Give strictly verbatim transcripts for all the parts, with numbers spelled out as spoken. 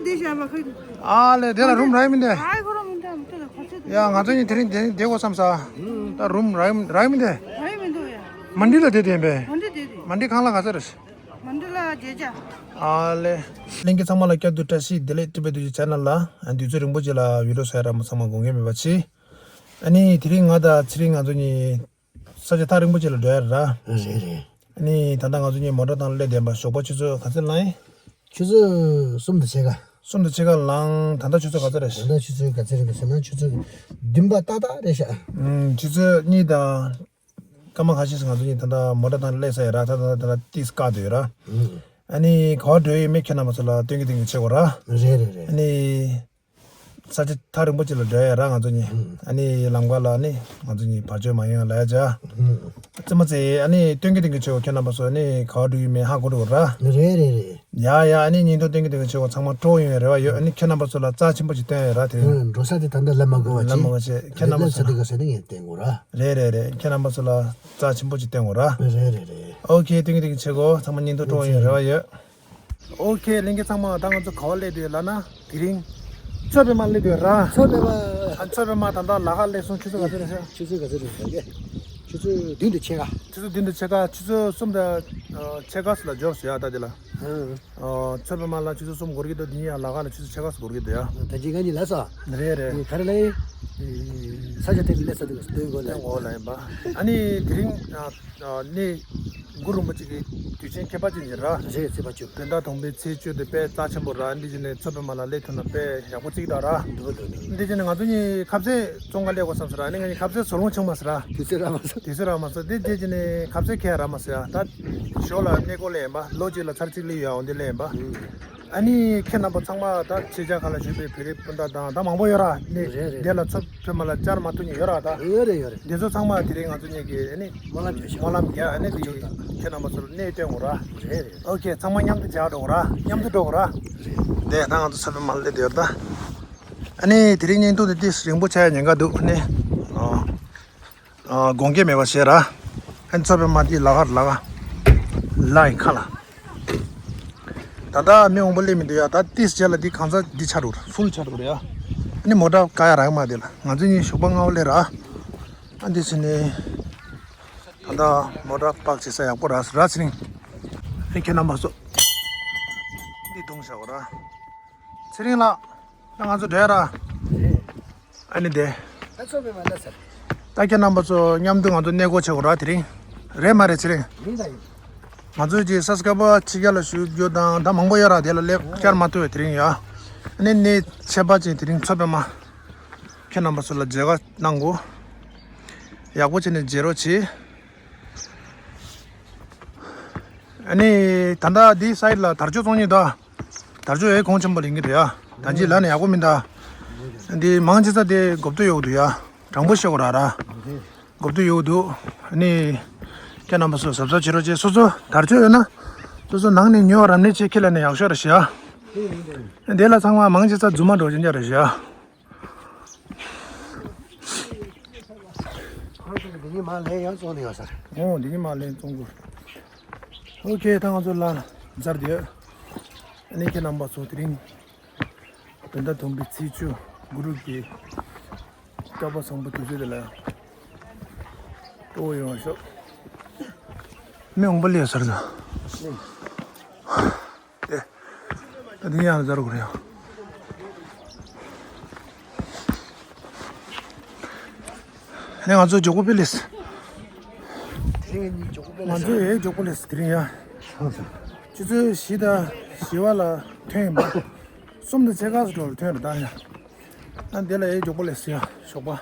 འདི་བཞག་པ་ཁོས། ཨ་ལེ་དེ་ལ་རུམ་རག་མི་འདུག་ཨ་ཁོ་རང་མི་འདུག་མི་འདུག་ཁོ་ཚོས་ཡ་ང་ཚོ་གཉིས་དེ་རིང་དེ་རིང་བསྡད་དགོས་བསམ་ས། ད་རུམ་རག་རག་མི་འདུག་རག་མི་འདུག་ཡ། མ་འདི་ལ་བསྡད་དེ་ཡིན་པས། མ་འདི་དེ་དེ། མ་འདི་གང་ལ་ག་ཚོད་རེད། མ་འདི་ལ་བརྒྱད་བརྒྱ། ཨ་ལེ། ལྷན་རྒྱས་ཚང་མ་ལ་བསྐྱར་དུ་བཀྲ་ཤིས་བདེ་ལེགས། ཊི་བི་དུས་ཀྱི་ཆེ་ནལ་ལ་དུས་ཚོད་རིང་པོ་ཅིག་ལ་བི་ཌིའོ་བཟོ་ཡ་རག་མ་སོང་། ཚང་མ་དགོངས་འགལ་མེད་པ་བྱེད། ཨ་ནི་དེ་རིང་ང་དང་ཚེ་རིང་ང་ཚོ་གཉིས་ས་ཆ་ཐག་རིང་པོ་ཅིག་ལ་འགྲོ་ཡ་རེད་ར། རེད་རེད། ཨ་ནི་ད་ལྟ་ང་ཚོ་གཉིས་མོ་ཊ་སྟེང་སླེབས་བསྡད་པ། ཞོགས་པ་ཆུ་ཚོད་ག་ཚོད་ལངས་ཡིན། ཆུ་ཚོད་གསུམ་དང་ཕྱེད་ཀ་གསུམ་དང་ཕྱེད་ཀ་ལངས། ད་ལྟ་ཆུ་ཚོད་ག་ཚོད་རེད། ད་ལྟ་ཆུ་ཚོད་ག་ཚོད་རེད་ཟེར་ན་ཆུ་ཚོད་བདུན་པ་ཏག་ཏག་རེད་ཤག་ཨུམ། ཆུ་ཚོད་གཉིས་དང་སྐར་མ་ཁ་ཤས་ང་ཚོ་གཉིས་ད་ལྟ་མོ་ཊ་སྟེང་སླེབས་ཚར་ཡོད་ར། ད་ལྟ་ད་ལྟ་ཏིས་བཀག་བསྡད་ཡོད་ར། ཨུམ། ཨ་ནི་ག་པར་འགྲོ་ཡི་མེད་ཁྱེད་རྣམ་པ་ཚོ་ལ་སྟོན་གི་སྟོན་གི་བྱེད་དགོས་ར། རེད་རེད་རེད། ཨ་ནི། ས་ཆ་ཐག་རིང་པོ་ཅིག་ལ་འགྲོ་ཡ་ར་ང་ཚོ་གཉིས། ཨ་ནི་ལམ་ཁ་ལ་ནི་ང་ཚོ་གཉིས་བར་ཆད་མ་ཡོང་ལ་ཡ་ཅ། ཙི་མ་ཙི་ཨ་ནི་སྟོན་གི་སྟོན་གི་བྱེད་འོ་ཁྱེད་རྣམ་པ་ཚོ་ནི་ག་པར་འགྲོ་ཡི་མེད་ཧ་གོ་འགྲོ་ར། རེད་རེད་རེད། ཡ་ཡ་ཨ་ནི་བརྙན་ཐུང་སྟོན་གི་སྟོན་གི་བྱེད་འོ་ཚང་མ་སྤྲོ་ཡོང་བའི་རེ་བ་ཡོད། ཨ་ནི་ཁྱེད་རྣམ་པ་ཚོ་ལ་རྩ་ཆེན་པོ་ཅིག་སྟོན་ཡ་ར་དེ་རིང་། འགྲོ་ས་དེ་ད་ལྟ་ལབ་མ་དགོས་པ་ཅིག་ལབ་མ་དགོས་ཅིག་ཁྱེད་རྣམ་པ་ཚོ་ལ་ལབ་ས་དེ་ག་ས་ནི་ངས་བསྟན་དགོས་ར། རེད་རེད་རེད། ཁྱེད་རྣམ་པ་ཚོ་ལ་རྩ་ཆེན་པོ་ཅིག་བསྟན་དགོས་ར། རེད་རེད་རེད། ཨོ་ཁེ་སྟོན་གི་སྟོན་གི་བྱེད་འོ་ཚང་མ་བརྙན་ཐུང་སྤྲོ་ཡོང་བའི་རེ་བ་ཡོད། ཨོ་ཁེ་ལྷན་རྒྱས་ཚང་མ་ད་ང་ཚོ་ག་པར་སླེབས་འདུག་ལབ་ན་དེ་རིང་མཚོ་པདྨ་སླེབས་འདུག་ར། མཚོ་པདྨ། ཨ་མཚོ་པདྨ་ད་ལྟ་ལམ་ཁ་སླེབས་སོང་། ཆུ་ཚོད་ག་ཚོད་རེད་ཟེར། ཆུ་ཚོད་ག་ཚོད་རེད་ཟེར་གི། ཆུ་ཚོད་བདུན་དང་ཕྱེད་ཀ་ཆུ་ཚོད་བདུན་དང་ཕྱེད་ཀ་ཆུ་ཚོད་གསུམ་དང་ཕྱེད་ཀ་ཙམ་ལ་འབྱོར་སོང་ཡ་ད་དེ་ལ། ཨ་མཚོ་པདྨ་ལ་ཆུ་ཚོད་གསུམ་འགོར་གྱི་འདུག་འདི་ཡིན་ཡ་ལམ་ཁ་ལ་ཆུ་ཚོད་ཕྱེད་ཀ་ཙམ་འགོར་གྱི་འདུག་ཡ། ད་ཅི་ག་ནི་ལ་ས། རེད་རེད། ག་རེ་ལ་ཡིན། ས་ཆ་དེ་ལ་སླེབས་ས་དེ་ག་སྟོན་དགོས་ལ། སྟོན་དགོས་ལ་ཡིན་པ། ཨ་ནི་དེ་རིང་། ནས་གུ་རུ་རིན་པོ་ཆེ་གི་དུས་ཆེན་ཁྱད་པར་ཅན་ཅིག་ར། རེད་ཟེར་བ་བཅུ། བོད་ཟླ་དང་པོའི་ཚེས་བཅུ་དེ་དཔེ་རྩ་ཆེན་པོ་ར། འདི་བྱས་ནས་མཚོ་པདྨ་ལ་སླེབས་ཐུབ་ན་དཔེ་ཡག་པོ་ཅིག་འདུག་ར། འདུག་འདུག་འདུག་འདི་བྱས་ནས་ང་ཚོ་གཉིས་ཁ་ཟས་བཙོང་ག་སླེབས་དགོས་བསམ་ཟེར་ར། ཨ་ནི་ང་གཉིས་ཁ་ཟས་ཟོ་ལོང་བྱུང་མ་སོང་ར། དུས་ཚོད་རག་མ་སོང་། དུས་ཚོད་རག་མ་སོང་། འདི་བྱས་བྱས་ནས་ཁ་ཟས་ཁྱེར་རག་མ་སོང་ཡ། ད་ཞོར་ལ་གནས་སྐོར་ལ་ཡིན་པ་ལོ་གཅིག་ལ་ཚར་གཅིག་སླེབས་ཡོད་ཡ། འོ་འདི་ལ་ཡིན་པ། ཨ་ནི་ཁྱེད་རྣམ་པ་ཚང་མ་ད་ཕྱི་རྒྱལ་ཁག་ལ་བཞུགས་པའི་བོད་རིགས་སྤུན་ཟླ་དང་ད་མང་པོ་ཡོད་ར། ནི་རེད་རེད། འདི་ལ་མཚོ་པདྨ་ལ་བཅར་མ་ཐུབ་མཁན་ཡོད་ར་ད། ཡོད་རེད་ཡོད་རེད། འདི་ཚོ་ཚང་མ་དེ་རིང་ང་ཚོ་གཉིས་ཀྱི་ཨ་ནི་སྨོན་ལམ་རྒྱག་ཤག་སྨོན་ལམ་རྒྱག་ཨ་ནི་འདི་ཁྱེད་རྣམ་པ་ཚོ་ལ་གནས་སྟོན་དགོས་ར། རེད་རེད། ཨོ་ཁེ་ཚང་མ་མཉམ་དུ་བྱ་འགྲོ་དགོས་ར། མཉམ་དུ་འགྲོ་དགོས་ར། རེད། འདི་ད་ང་ཚོ་མཚོ་པདྨ་ལ་སླེབས་ཡོད་ད། ཨ་ནི་དེ་རིང་བརྙན་ཐུང་འདི་ཏིས་རིང་པོ་ཆགས་ཉེན་ཁ་འདུག་ཨ་ནི། ཨ། དགོངས་འགལ་མེད་པ་བྱས་ར། ཨན་མཚོ་པདྨ་འདི་ལ་ཁ་ལ་ཁ་ལ་ཡིན་ཁ་ལ། ད་ལྟ་མི་མང་པོ་སླེབས་མི་འདུག་ཡ། ད་ཏིས་རྗེས་ལ་འདི་གང་ས་འདི་ཆགས་འགྲོ་ར། ཧྥུལ་ཆགས་འགྲོ་ར་ཡ། ཨ་ནི་མོ་ཊ་བཀག་ཡ་རག་མ་དེ་ལ། ང་ཚོ་གཉིས་ཞོགས་པ་སྔ་པོ་སླེབས་ར། ཨ་འདི་ཕྱིན་ནས་ད་ལྟ་མོ་ཊ་པག་བྱེད་ས་ཡག་པོ་རག་ར་ཚེ་རིང་། ཨ་ནི་ཁྱེད་རྣམ་པ་ཚོ་འདི་གཏོང་བཞག་གོ་ར། ཚེ་རིང་ལགས། ད་ང་ཚོ་འགྲོ་ཡ་ར། ཨ་ནི་དེ། ད་ཚོ་པའི་མ་ལ་ཟེར། ད་ཁྱེད་རྣམ་པ་ཚོ་མཉམ་དུ་ང་ཚོ་གནས་སྐོར་བྱེད་དགོས་ར་དེ་རིང་། རེད་མ་རེད་ཚེ་རིང་། ཡིན་ད་ཡིན། ང་ཚོའི་ཀྱི་ས་སྐྱ་པ་ཕྱི་རྒྱལ་ལ་བཞུགས་རྒྱུ་དང་ད་མང་པོ་ཡོད་ར། དེ་ལ་སླེབས་བཅར་མ་ཐུབ་པའི་དེ་རིང་ཡ། ཨ་ནི་གནས་ཁྱད་པར་ཅན་དེ་རིང་མཚོ་པདྨ། ཁྱེད་རྣམ་པ་ཚོ་ལ་མཇལ་ཁ་གནང་དགོས། ཡག་པོ་བྱས་ནས་མཇལ་རོགས་བྱེད། ཨ་ནི་ད་ལྟ་འདི་སའིཌ་ལ་དར་ལྕོག་བཙོང་མཁན་ད། དར་ལྕོག་ཡའི་གོང་ཆེན་པོ་ལེན་གྱི་རེད་ཡ། ད་ཅི་ལ་ནི་ཡག་པོ་མིན་ད། འདི་མང་ཆེ་ས་དེ་དགོས་འདོད་ཡོད་འདུག་ཡ། དྲང་པོ་བཤད་དགོས་ར་ར། དགོས་འདོད་ཡོད་འདུག་ཨ་ནི་ཁྱེད་རྣམ་པ་ཚོ་གཟབ་གཟབ་བྱེད་རོགས་བྱེད། སོ་སོ་དར་ལྕོག་ཡོད་ན། སོ་སོ་ནང་ནས་ཉོ་རམ་ནས་ཆེ་ཁྱེད་ལ་ནི་ཡག་ཤོས་ར་ཤི་ཡ། དེ་ལ་ཚང་མ་མང་ཆེ་ས་རྫུན་མ་འགྲོ་ཅན་ཅག་ར་ཤི་ཡ། ཁོང་ཚོ་འདི་ཉིན་མ་ལན་ཡང་བཙོང་ནས་ཡོད་ས་རེད། ཨོ་འདི་ཉིན་མ་ལན་བཙོང་དགོས། ཨོ་ཁེ་ད་ང་ཚོ་ལ་འཛར་དེ། ཨ་ནི་ཁྱེད་རྣམ་པ་ཚོ་དེ་རིང་བོད་ཟླ་དང་པོའི་ཚེས་བཅུ་གུ་རུ་གི་སྐྱོབ་པ་བཟང་པོ་དུས་ཚོད་དེ་ལ་སྤྲོ་བོ་ཡོང་བ་ཤོག་མི་འོང་པ་ལས་ཟེར་ན། ཨེ། ད་འདི་ཡང་ལ་ཟེར་དགོས་རེད་ཡང་། ནས་ང་ཚོ་མགྱོགས་པོ་སྤེལ་ལེས། དེ་རིང་ངེད་གཉིས་མགྱོགས་པོ་སྤེལ་ང་ལེས། ཚོ་ཡའི་མགྱོགས་པོ་སྤེལ་ལེས་དེ་རིང་ཡ། ཆུ་ཚོད་བཞི་དང་བཞི་པ་ལ་ཐོན་ཡིན་པ། གསུམ་དང་ཕྱེད་ཀ་ཙམ་འགྲོ་ལ་ཐོན་རེད་ད་ཡ། ཨ་འདི་ལ་ཡའི་མགྱོགས་པོ་སྤེལ་ལེས་ཡ་ཞོགས་པ།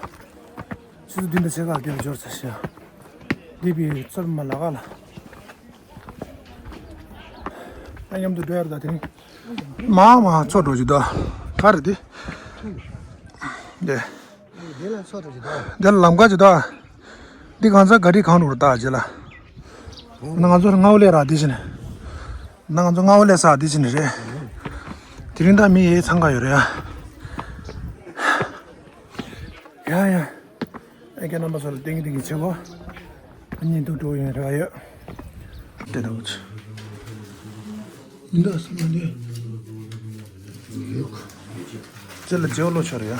ཆུ་ཚོད་བདུན་དང་ཕྱེད་ཀ་ལ་འདི་ལ་འབྱོར་ཚར་ཤག་འདི་བི་ཚོད་མ་ལ་ག་ལ། ཨ་མཉམ་དུ་འགྲོ་ཡ་རེད་ད་དེ་རིང་། མ་མ་ཚོ་འགྲོ་ཅི་ད། ག་རེད་དེ། དེ། འདི་ལ་ཚོ་འགྲོ་ཅི་ད། འདི་ལ་ལམ་ཁ་ཅི་ད། འདི་གང་ཚ་ག་རི་གང་འགྲོ་རེད་ད་ཅི་ལ། ན་ང་ཚོ་སྔ་བོ་ལས་ར་འདི་ཕྱིན། ན་ང་ཚོ་སྔ་བོ་ལས་ས་འདི་ཕྱིན་རེད། དེ་རིང་ད་མི་ཡའི་འཚང་ཁ་ཡོད་རེད་ཡ། ཡ་ཡ། ཨེ་ཀེ་རྣམ་པ་ཚོ་ལ་ཏིང་ཏིང་གི་ཆེ་གོ། ཉིན་དུ་འགྲོ་ཡོང་རེ་བ་ཡོད། དེ་འདྲ་བོ་ཆེ། མི་འདུག་སེམས་མ་འདུག་དེ་ལ་རྗེ་བོ་ལོ་ཆོར་ཡ།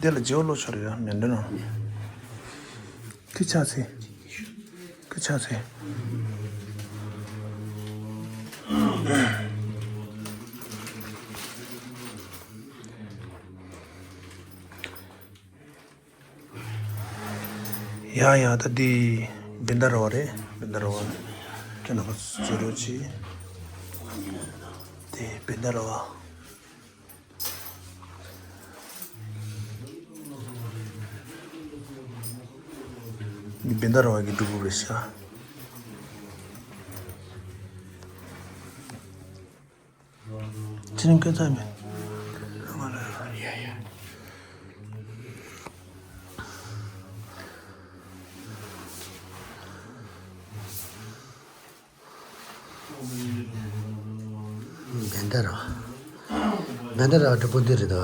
དེ་ལ་རྗེ་བོ་ལོ་ཆོར་ཡ་མེད་འདྲ་ན། ཁི་ཆ་ཚེ། ཁི་ཆ་ཚེ། ཡ་ཡ། ད་འདི་བིན་ད་ར་བ་རེད། བིན་ད་ར་བ། ཁྱོད་ན་ཁོ་ཟེར་རོ་ཅི། དེ་བིན་ད་ར་བ། འདི་བིན་ད་ར་བ་གི་སྒྲུབ་ཕུག་རེད་ཤག་ཕྱི་ནང་སྐད་ཆ་མེད། ང་ལ་ཡ་ཡ། བན་ད་ར་བ། བན་ད་ར་བ་སྒྲུབ་པོ་འདི་རེད་ད།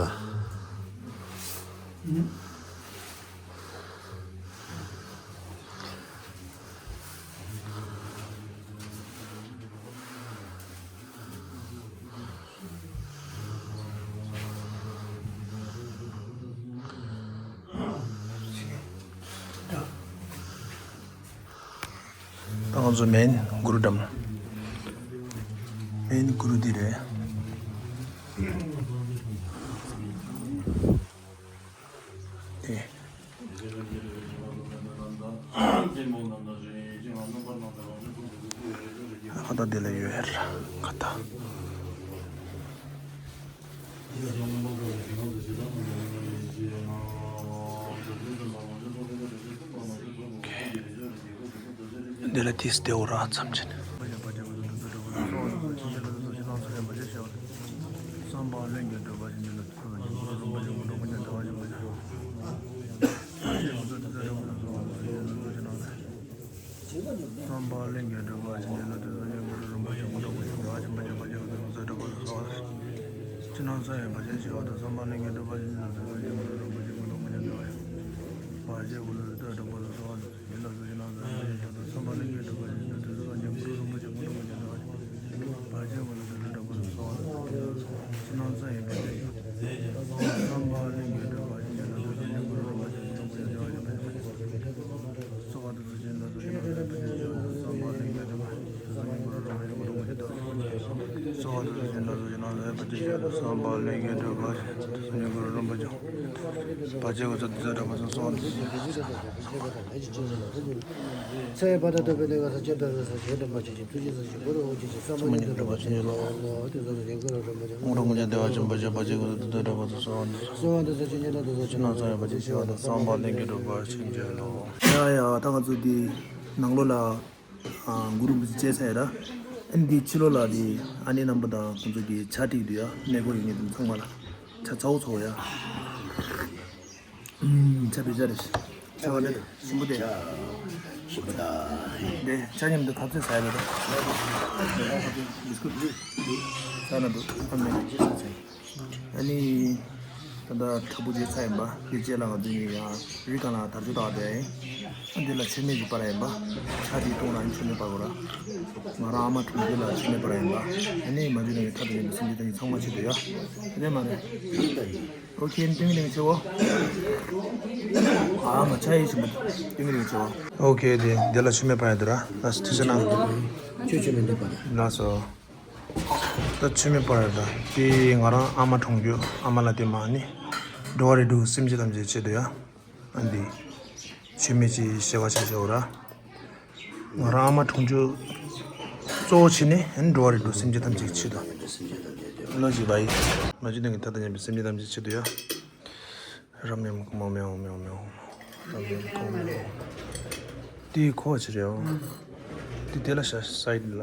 ད་ང་ཚོ་མེན་གུ་རུ་འགྲམ། མེན་གུ་རུ་འདི་རེད། དེ། ཁ་ད་དེ་ལ་ཡོད་ཧེར་ཁ་ད། འདི་ལ་ཏིས་དེའུ་ར་ཙམ་ཅན། བསམ་པ་ལྷུན་གྱིས་གྲུབ་པ་ཞིག་འདི་ལ་ཐུགས་རྗེ་ཆེ། ཡ་ཡ། ད་ང་ཚོ་འདི་ནང་ལོགས་ལ་ཨ་གུ་རུ་རིན་པོ་ཆེ་བཅད་ཚར་ཡ་ར། ཨ་ནི་འདི་ཕྱི་ལོགས་ལ་དེ་ཨ་ནེ་རྣམ་པ་དང་ཁོང་ཚོ་གི་ཇ་སྒྲིག་འདུག་ཡ། གནས་སྐོར་ཡོང་མཁན་དེ་ཚང་མ་ལ་ཇ་ཚ་བོ་ཚ་བོ་ཡ། ཨུམ། ཇ་བི་ཇ་རེད། ཇ་བ་རེད། ཞིམ་པོ་དེ། ཞིམ་པོ་ད། དེ་ཇ་མཉམ་དུ་ཐབ་ཚད་ཟ་ཡ་རེད། ད་ཁ་ཚོད་བི་སི་ཀུད་ཟ་ན་འདུག་ཨ་མེད་ཇ་ཚ་ཚ་ཡིན། ཨ་ནི། ད་ལྟ་དྲ་འབུ་བརྗེ་ཚར་ཡིན་པ། དེ་རྗེས་ལ་ང་ཚོ་གཉིས་ཡང་རི་སྒང་ལ་དར་ལྕོག་བཏགས་བསྡད་ཡིན། ཨ་འདི་ལ་མཆོད་མེ་ཅིག་སྤར་ཡིན་པ། ཇ་དེ་བཏུང་ན་མཆོད་མེ་སྤར་དགོས་ར། ང་རང་ཨ་མ་དྲུང་ཆེ་ལ་མཆོད་མེ་སྤར་ཡིན་པ། ཨ་ནི་མ་བྱོན་ནས་ཐབས་དང་མཉམ་པའི་སེམས་བསྐྱེད་བཏང་ཡིན། ཚང་མ་ཆེད་དུ་ཡ། རེད་མ་རེད། ཨོ་ཁེ། ཏིང་ངེ་འཛིན་ཆེ་བོ། ཨ་མ་ཇ་ཡི་ཞིམ་པོ། ཏིང་ངེ་འཛིན་ཆེ་བོ། ཨོ་ཁེ། དེ་འདི་ལ་མཆོད་མེ་སྤར་ཡ་འདུག་ར། ལགས་སོ། ཐུགས་རྗེ་གནང་། ཁྱོད་མཆོད་མེ་འདི་སྤར་ན། ལགས་སོ། ད་མཆོད་མེ་སྤར་ཡ་ད། དེ་ང་རང་ཨ་མ་གྲོངས་རྒྱུ། ཨ་མ་ལ་དེ་མ་ནི། འགྲོ་བ་རིགས་དྲུག་སེམས་ཅན་ཐམས་ཅད་ཆེད་དུ་ཡ། ཨ་འདི། མཆོད་མེ་ཅིག་བྱེ་བ་ཆ་བྱེ་བ་ར། ང་རང་ཨ་མ་གྲོངས་རྒྱུ་གཙོ་བོ་བྱས་ནས་ཨ་ནི་འགྲོ་བ་རིགས་དྲུག་སེམས་ཅན་ཐམས་ཅད་ཆེད་དུ། ལོ་ཅིག་བ་ཡི། མ་བྱོན་ནས་ཐབས་དང་མཉམ་པའི་སེམས་ཅན་ཐམས་ཅད་ཆེད་དུ་ཡ། རབ་མཉམ་གོང་མ་མེའོ་མེའོ་མེའོ། རབ་མཉམ་གོང་མ་མེའོ། དེའི་ཁོག་ཅི་རེད་ཨོ། དེ་དེ་ལ་ཤ་སའི་ཌི་ལ།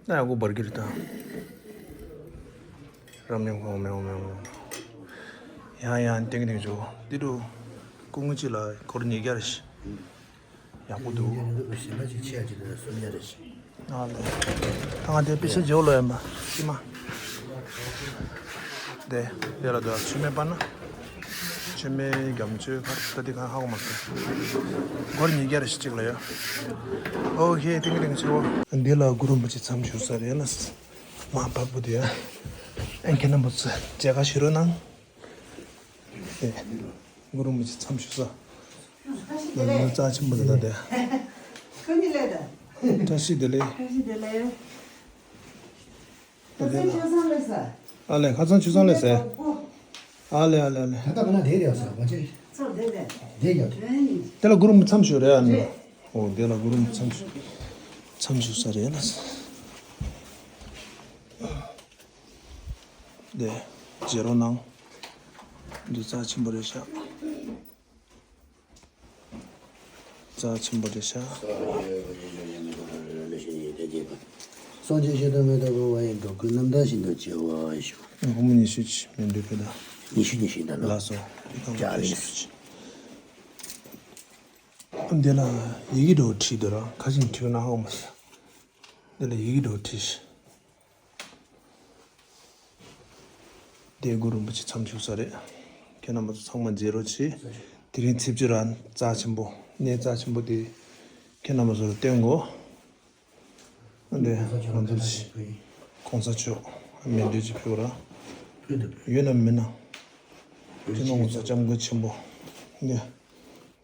ན་ཡ་གོ་བར་གྱི་རེད་ད། རབ་མཉམ་གོང་མ་མེའོ་མེའོ་མེའོ། ཡང་ཡང་ཏིང་ཏིང་བྱོས། དེ་འདྲ་སྐུ་ངོ་གཅིག་ལ་སྒོར་ཉིས་བརྒྱ་རེད་ཤག་ཡག་པོ་འདུག་གཞན་པ་ཅིག་ཆེ་ཡ་ཅིག་ལ་སུམ་བརྒྱ་རེ་ཞིག་ཨ་ལས། ད་ང་དེ་པེ་ཤ་ཇོ་ལོ་ཡན་པ་ཤི་མ། དེ་དེ་ལ་དུ་མཆོད་མེ་སྤར་ན། མཆོད་མེ་རྒྱ་མཆོད་ཕར་ད་དེ་གང་ཧ་གོ་མ་སོང་། སྒོར་ཉིས་བརྒྱ་རེ་ཞིག་གཅིག་ལ་ཡ། ཨོ་ཧེ། ཏིང་ཏིང་ཆེ་བོ། འདི་ལ་གུ་རུ་རིན་པོ་ཆེ་མཚམས་བཞུགས་ས་རེད་ལ། མ་བབ་པོ་དེ་ཡ། ཨ་ཁྱེད་རྣམ་པ་ཚོས་མཇལ་ཁ་ཞུ་རོགས་གནང་། ཨེ། གུ་རུ་མི་ཆེ་མཚམས་ཞུགས་ས། ལ་ལ་རྩ་ཆེན་པོ་དེ་ད་དེ། ཁ་མི་ལས་ད། བཀྲ་ཤིས་བདེ་ལེགས། བཀྲ་ཤིས་བདེ་ལེགས། ཁ་སང་ཆོས་བཟང་ལས་ས། ཨ་ལས་ཁ་སང་ཆོས་བཟང་ལས་ས། ཨ་ལས་ཨ་ལས་ཨ་ལས། ད་ལྟ་བ་ན་བསྡད་ཡོད་ས་བ་ཅེ། ཚོ་བསྡད་བསྡད། བསྡད་ཡོད། དེ་ལ་གུ་རུ་མི་མཚམས་ཞུགས་རེད་ཨ་ནི། རེད། ཨོ་དེ་ལ་གུ་རུ་མི་མཚམས་ཞུགས། མཚམས་ཞུགས་ས་རེད་ལ། དེ། མཇལ་རོགས་གནང་། འདི་རྩ་ཆེན་པོ་རེད་ཤག་རྩ་ཆེན་པོ་རེད་ཤག་སངས་རྒྱས་ཤེས་རྟོགས་མེད་དོ་གོ་བ་ཡིན་འགྲོ་ཀུན་རྣམ་དག་བཞིན་དུ་བྱེད་པ་ཞུ། སྒོར་མོ་ཉི་ཤུ་ཅིག་མེ་འདྲུད་ཕུལ་ད། ཉི་ཤུ་ཉི་ཤུ་ད་ལ། ལགས་སོ། ཅག་ལེ། འདི་ལ་ཡི་གེ་འདྲ་བོ་བྲིས་འདུག་ར། ཁ་ཤས་བྲིས་ན་ཧ་གོ་མ་སོང་། འདི་ལ་ཡི་གེ་འདྲ་བོ་བྲིས་ཤག་དེ་གུ་རུ་རིན་པོ་ཆེ་མཚམས་ཞུགས་ས་རེད། ཁྱེད་རྣམ་པ་ཚོ་ཚང་མ་མཇལ་རོགས་གྱིས། དེ་རིང་ཚེས་བཅུ་ར་རྩ་ཆེན་པོ་གནས་རྩ་ཆེན་པོ་དེ་ཁྱེད་རྣམ་པ་ཚོ་ལ་སྟོན་དགོས། འདི་ང་ཚོ་གོང་ས་མཆོག་མེ་འདྲུད་ཅིག་ཕུལ་ར། ཡོད་ན་མིན་ན། སྤྱི་ནོར་གོང་ས་སྐྱབས་མགོན་ཆེན་པོ་འདི་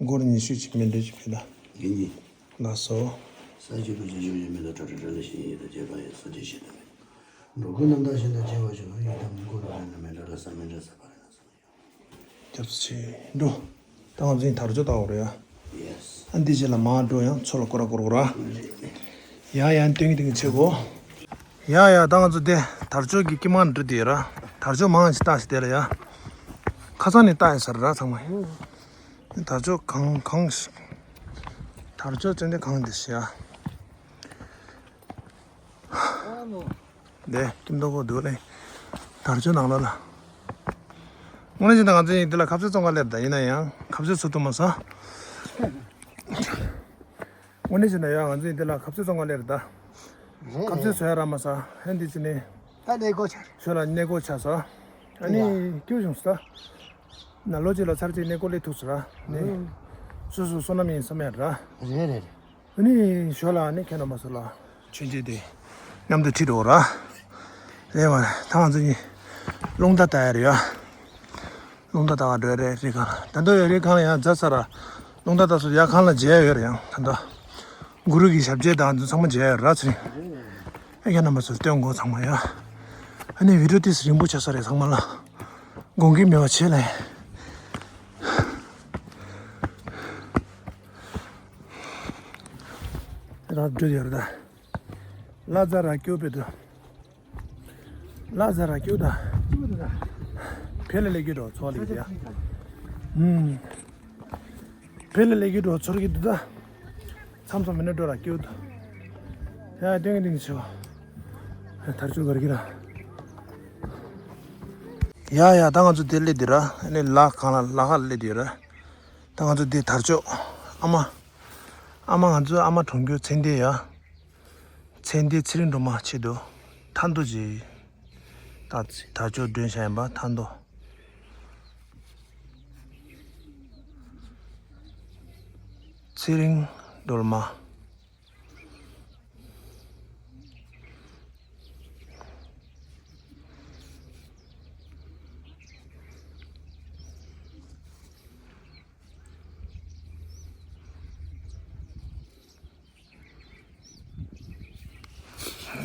སྒོར་ཉི་ཤུ་ཅིག་མེ་འདྲུད་ཅིག་ཕུལ་ད། ཡིན་གྱི། ལགས་སོ། ས་གཞི་དུ་བྱ་ཆུབ་ཡོད་མེད་དུ་གྲགས་གྲགས་གྲགས་ལས་ཤིང་ཡིན་དུ་བྱེད་པ་ཡིན་སོ་ཅི་ཞིག་དུ་མེད། འགྲོ་ཀུན་རྣམ་དག་བཞིན་དུ་བྱེད་པ་ཞིག་ཡིན་དམ་མགོ་ལ་རེ་ན་མེ་འདྲ་ལ་ས་མེ་འདྲ་ས་པ་རེ་ན་ས་མ་ཡོད། རྒྱབ་ས་ཆེ་འགྲོ། ད་ང་ཚོ་ཡིན་དར་ལྕོག་ལྟ་བ་རེད་ཡ། ཨ་འདི་རྗེས་ལ་མར་འགྲོ་ཡང་མཚོ་ལ་སྐོར་ར་སྐོར་ར། ཡ་ཡ་སྟོན་གི་སྟོན་གི་ཆེ་གོ། ཡ་ཡ་ད་ང་ཚོ་དེ་དར་ལྕོག་གི་དཀྱིལ་མ་འགྲོ་དེ་ར། དར་ལྕོག་མང་ཞིག་བཏགས་ཤིག་དེ་ལ་ཡ། ཁ་སང་ནས་བཏགས་ཡིན་ས་རེད་ར་ཚང་མ། དར་ལྕོག་གང་གང་ཞིག་དར་ལྕོག་ཙན་དན་གང་དེ་ཤི་ཡ། དེ་ཀིམ་ཏོ་གོ་འདུག་ལེ། དར་ལྕོག་ནང་ལོགས་ལ། དངོས་གནས་བྱས་ན་ང་ཚོ་ཡིན་འདི་ལ་ཁ་ཟས་བཙོང་ག་སླེབས་ད་ཡིན་ན་ཡང་ཁ་ཟས་ཚུགས་ཐུབ་མ་སོང་། དངོས་གནས་བྱས་ན་ཡང་ང་ཚོ་ཡིན་འདི་ལ་ཁ་ཟས་བཙོང་ག་སླེབས་ད། ཁ་ཟས་བཟོ་ཡ་རག་མ་སོང་ཧན་འདི་ཅི་ནས། ད་གནས་སྐོར་ཆར། ཞོར་ལ་གནས་སྐོར་ཆགས་སོང་། ཨ་ནི་སྐྱུར་བྱུང་སོང་། ན་ལོ་གཅིག་ལ་ཚར་གཅིག་གནས་སྐོར་སླེབས་ཐུབ་སོང་ར། ནི། སོ་སོ་བསོད་ནམས་ཡིན་བསམ་ཡ་ར། རེད་རེད་རེད། ཨ་ནི་ཞོར་ལ་ཨ་ནི་ཁྱེད་རྣམ་པ་ཚོ་ལ་མཆོད་མཇལ་དེ་མཉམ་དུ་ཁྲིད་འགྲོ་ར། རེད་མ་རེད་ད་ང་ཚོ་གཉིས་རླུང་རྟ་བཏགས་ཡ་རེད་ཡ། རླུང་རྟ་བཏགས་ག་འགྲོ་ཡ་རེད་རི་ཁ་ལ་ད་དུང་ཡ་རི་ཁ་ལ་ཡང་རྫ་ས་ར། རླུང་རྟ་བཏགས་སོ་ཡ་ཁང་ལ་མཇལ་ཡ་ཡོད་རེད་ཡང་ད་ལྟ། གུ་རུ་གི་ཞབས་རྗེས་དང་ཚོ་ཚང་མ་མཇལ་ཡ་ར་ཚེ་རིང་། ཨ་ཁྱེད་རྣམ་པ་ཚོ་སྟོན་དགོས་ཚང་མ་ཡ། ཨ་ནི་བི་ཌིའོ་ཏིས་རིང་པོ་ཆགས་ས་རེད་ཚང་མ་ལ། དགོངས་ཀྱི་མེད་པ་བྱས་ལ། ར་འགྲོ་ཡོད་རེད་ད། ལ་ཛ་ར་སྐྱོ་པེ་དུ། ལ་ཛ་ར་སྐྱོ་ད། ཕེ་ལ་ལེ་གི་འགྲོ་ཚོ་ལེ་གི་ཡ། ཧུམ། ཕེ་ལ་ལེ་གི་འགྲོ་ཚོར་གི་དུ་ད། མཚམས་མཚམས་མི་ནི་འགྲོ་ར་སྐྱོ་ད། ཡ་ཏེང་ཏེང་ཆེ་བ། དར་ལྕོག་གར་གི་ར། ཡ་ཡ་ད་ང་ཚོ་དེ་སླེབས་དེ་ར་ཨ་ནི་ལ་གང་ལ་ལ་ཁ་སླེབས་དེ་ར། ད་ང་ཚོ་འདི་དར་ལྕོག་ཨ་མ། ཨ་མ་ང་ཚོ་ཨ་མ་གྲོང་ཁྱེར་ཚེ་འདས་ཡ། ཚེ་འདས་ཚེ་རིང་སྒྲོལ་མ་ཆེད་དུ་མཐའ་འདུལ་གྱི་ད་དར་ལྕོག་སྒྲོན་བྱ་ཡིན་པ་མཐའ་འདུལ། ཚེ་རིང་སྒྲོལ་མ།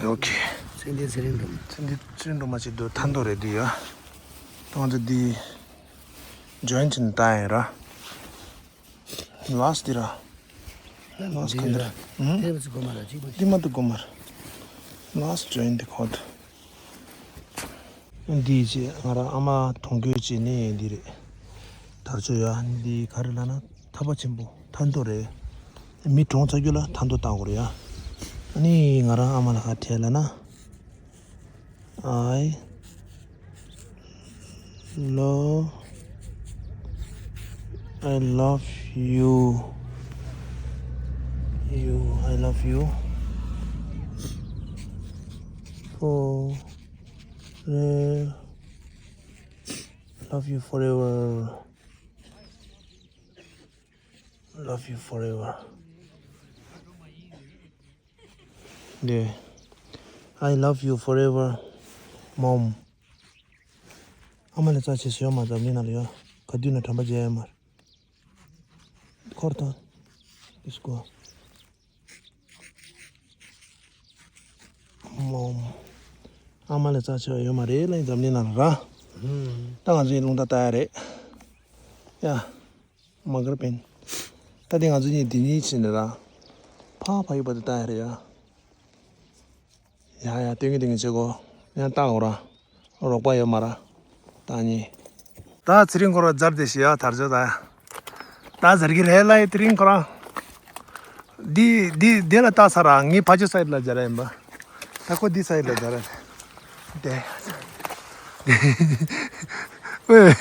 ཨོ་ཁེ། ཚེ་འདས་ཚེ་རིང་སྒྲོལ་མ། ཚེ་འདས་ཚེ་རིང་སྒྲོལ་མ་ཆེད་དུ་མཐའ་འདུལ་རེད་འདི་ཡ། ད་ང་ཚོ་འདི་ཇོ་ཡིན་ཅིན་ཏ་ཡིན་ར། ལཱསི་འདི་ར། ལཱསི་ག་འདི་ར། ཨུམ། དེ་བས་གོ་མ་ར་གཅིག་པ། འདི་མ་གཏོགས་གོ་མ་ར། ལཱསི་ཇོ་ཡིན་འདི་ཁོ་ཐུ། འདི་ཅི་ང་ར་ཨ་མ་གྲོང་ཁྱེར་ཅི་ནས་འདི་རེད། དར་ལྕོག་ཡ་འདི་ག་རེ་ལབ་ན་ཐར་པ་ཆེན་པོ་མཐའ་འདུལ་རེད། མི་གྲོངས་ཚར་རྒྱུ་ལ་མཐའ་འདུལ་བཏང་དགོས་རེད་ཡ། ཨ་ནི་ང་ར་ཨ་མ་ལ་ག་རེ་ལབ་ན། I love, I love you. You, I love you. For, love you forever. Love you forever. 네. I love you forever, mom. ཨ་མ་ལས་རྩ་ཆེ་ཞིག་ཡོད་མ་རེད། འཛམ་གླིང་ནང་ལ་ཡོད། ག་དུས་ན་དྲན་པ་བརྗེད་ཡོད་མ་རེད། འཁོར་དང་། ཨིས་ཀོ། མོམ། ཨ་མ་ལས་རྩ་ཆེ་བ་ཡོད་མ་རེད་ལ་འཛམ་གླིང་ནང་ལ་ར། ཧུམ། ད་ང་ཚོ་ཡི་རླུང་རྟ་བཏགས་ཡ་རེད། ཡ། མ་གར་པན། ད་དེ་ང་ཚོ་གཉིས་འདི་གཉིས་ཕྱིན་ནས་ར། ཕ་ཕ་ཡུ་པ་དེ་བཏགས་ཡ་རེད་ཡ། ཡ་ཡ་སྟོན་གི་སྟོན་གི་བྱེད་གོ། ཡང་བཏགས་འོ་ར། རོགས་པ་ཡོད་མ་ར། བཏགས་ཉེ། ད་ཚེ་རིང་ཁོ་ར་ཛར་དེ་ཤི་ཡ་དར་ཆོ་ད་ཡ། ད་ཟེར་གི་རེད་ལ་ཡ་དེ་རིང་ཁོ་ར། འདི་འདི་འདི་ལ་བཏགས་ས་ར་ངའི་ཕ་ཆོ་སའིད་ལ་སྦྱར་ཡ་ཡིན་པ། ད་ཁོ་འདི་སའིད་ལ་སྦྱར་ཡ་རེད། དེ། ཨོའི།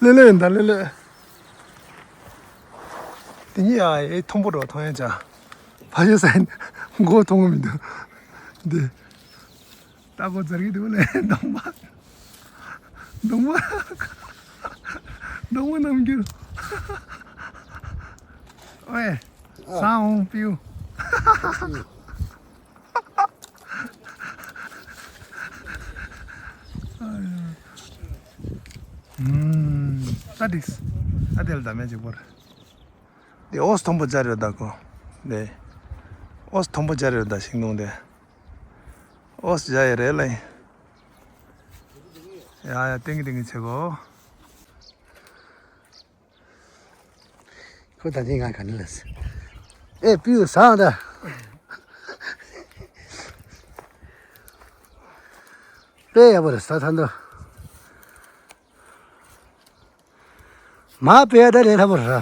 ལེ་ལེ་ཡིན་ད་ལེ་ལེ། དེ་གཉིས་ཨ་ཨེ་མཐོན་པོ་འགྲོ་མཐོང་ཡ་ཅག་ཕ་ཡུ་སའི་མགོ་མཐོང་གི་མི་འདུག་འདི། ལྟ་སྒོ་ཛར་གི་འདུག་ལེ་གདོང་པ། གདོང་པ། གདོང་པ་རྣམ་འགྱུར། ཨོའི། ཨ། སང་ཧོང་པིའུ། ཨུམ། ད་དིག་ད་དེ་ལ་ད་མེད་ཅིག་པོ་རེད། དེ་ཨོས་མཐོན་པོ་སྦྱར་ཡོད་ད་ཁོ། དེ་ཨོས་མཐོན་པོ་སྦྱར་ཡོད་ད་ཤིང་སྡོང་དེ། ཨོས་སྦྱར་ཡོད་རེད་ལ། ཡ་ཡ་ཏིང་གི་ཏིང་གི་བྱེད་གོ། ཁོ་ད་ནི་ང་ག་ནི་ལ་སི། ཨེ་པིའུ་སང་ད། དཔེ་ཡག་པོ་རེད་ས་ཐང་དུ། མ་དཔེ་ད་ལས་སླ་པོ་རེད།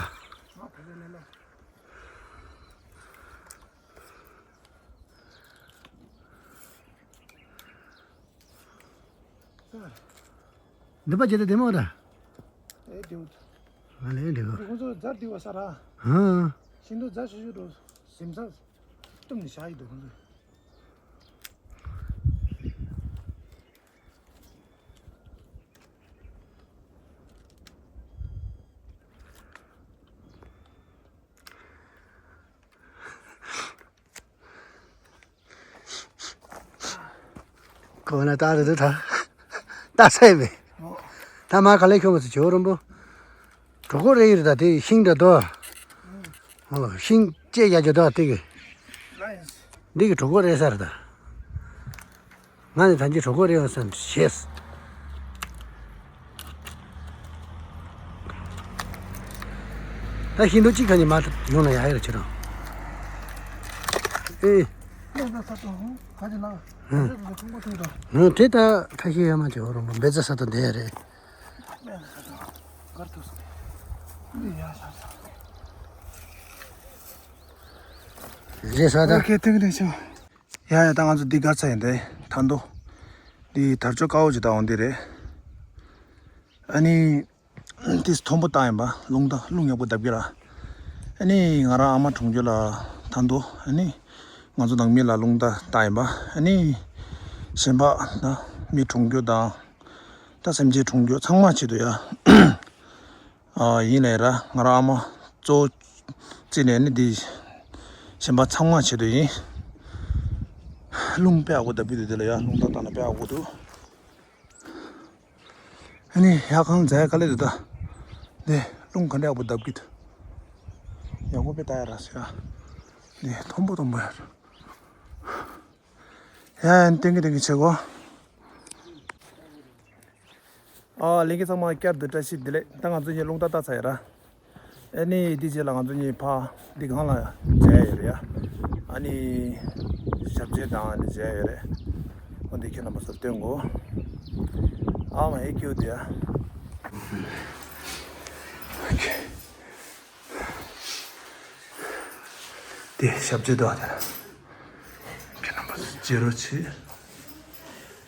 འདི་པ་ཇི་ལྟ་བདེ་མོ་ར། ཨེ་དེའུ། ང་ལས་འདི་གོ། ཁོང་ཚོ་རྫ་འདི་བ་ས་ར། ཧང་། ཤིན་ཏུ་རྫ་ཆུ་ཆུ་འགྲོ། སིམ་ས། སྟུམ་ནི་ཤ་ཡི་འདུག་ཁོང་ཚོ། ཁོ་ན་ད་རེད་ད། ད་སེ་བས། ད་མ་ག་ལེ་ཁྱོད་མ་ཚོ་ཇོ་རོན་པོ། གྲོད་ཁོག་རེ་ཡིན་རེད་ད་དེ་ཤིང་འདྲ་དོ། ཨོ་ཤིང་ལྕེ་རྒྱ་ཇོ་དོ་དེ་གི། འདི་གི་གྲོད་ཁོག་རེ་ས་རེད་ད། ང་ནི་ད་གིན་གྲོད་ཁོག་རེ་ཡོང་སེམས་ཤེས། ད་ཤིང་སྡོང་གཅིག་ག་ནི་མ་ཡོང་ན་ཡག་ཡོད་ཁྱེད་རང་། ཨེ། ལོ་ཟླ་ས་དང་ཁ་ཅིག་ལ་ཧུང་། ཁ་ཅིག་ལ་ཁུང་པོ་ཐུང་དང་། ཧུང་དེ་ད་ཁ་ཤས་ཡོད་མ་ཅིག་འོ་རོང་པོ་འབེ་ཙ་ས་དང་དེ་རེད། ལོ་ཟླ་ས་དང་གར་ཐུག་སོང་། འདི་ཡ་ས་ས། རེད་ས་ད། ཨོ་ཁེ་ཐུག་རེད་ཤོ། ཡ་ཡ་ད་ང་ཚོ་འདི་གར་ཚ་ཡིན་ཏེ་ཐང་དོ། འདི་དར་ལྕོག་དཀར་པོ་ཅིག་ད་འོང་འདི་རེད། ཨ་ནི། འདི་མཐོན་པོ་བཏང་ཡིན་པ་རླུང་རྟ་རླུང་ཡག་པོ་བརྡབ་ཀྱི་ར། ཨ་ནི་ང་རང་ཨ་མ་གྲོངས་རྒྱུ་ལ་ཐང་དོ་ཨ་ནི། ང་ཚོ་ནང་མི་ལ་རླུང་རྟ་བཏང་ཡིན་པ་ཨ་ནི། གཞན་པ་ད་མི་གྲོངས་རྒྱུ་དང་། ད་སེམས་ཅན་གྲོངས་རྒྱུ་ཚང་མ་ཆེད་དུ་ཡ། ཨ་ཡིན་ལས་ར་ང་རང་ཨ་མ་གཙོ་བོ་བརྩིས་ནས་ནི་འདི་གཞན་པ་ཚང་མ་ཆེད་དུ་ཡིན། རླུང་དཔེ་ཡག་པོ་བརྡབ་ཀྱི་འདུག་འདི་ལ་ཡ་རླུང་རྟ་བཏང་ན་དཔེ་ཡག་པོ་འདུག་ཨ་ནི་ཡག་ཁང་མཛའ་ག་ལེ་འདུག་ད། འདི་རླུང་ག་འདྲ་ཡག་པོ་བརྡབ་ཀྱི་འདུག་ཡག་པོ་དཔེ་ལྟ་ཡ་ར་ཟེར་ཡ། འདི་མཐོན་པོ་མཐོན་པོ་ཡ། ཡ་ཡ་ཏིང་གི་ཏིང་གི་བྱེད་གོ། ཨ་ལྷན་རྒྱས་ཚང་མ་བསྐྱར་དུ་བཀྲ་ཤིས་བདེ་ལེགས། ད་ང་ཚོ་གཉིས་རླུང་རྟ་བཏགས་ཚར་ཡ་ར། ཨ་ནི་འདི་རྗེས་ལ་ང་ཚོ་གཉིས་ཕ་འདི་གང་ལ་མཇལ་ཡོད་རེད་ཡ། ཨ་ནི་ཞབས་རྗེས་དང་ཨ་ནི་མཇལ་ཡོད་རེད། འོ་འདི་ཁྱེད་རྣམ་པ་ཚོར་སྟོན་གོ། ཨ་མ་ཨེ་ཁྱོད་འདི་ཡ། འདི་ཞབས་རྗེས་དང་ཨ་ནི་ཁྱེད་རྣམ་པ་ཚོར་མཇལ་རོགས་བྱེད།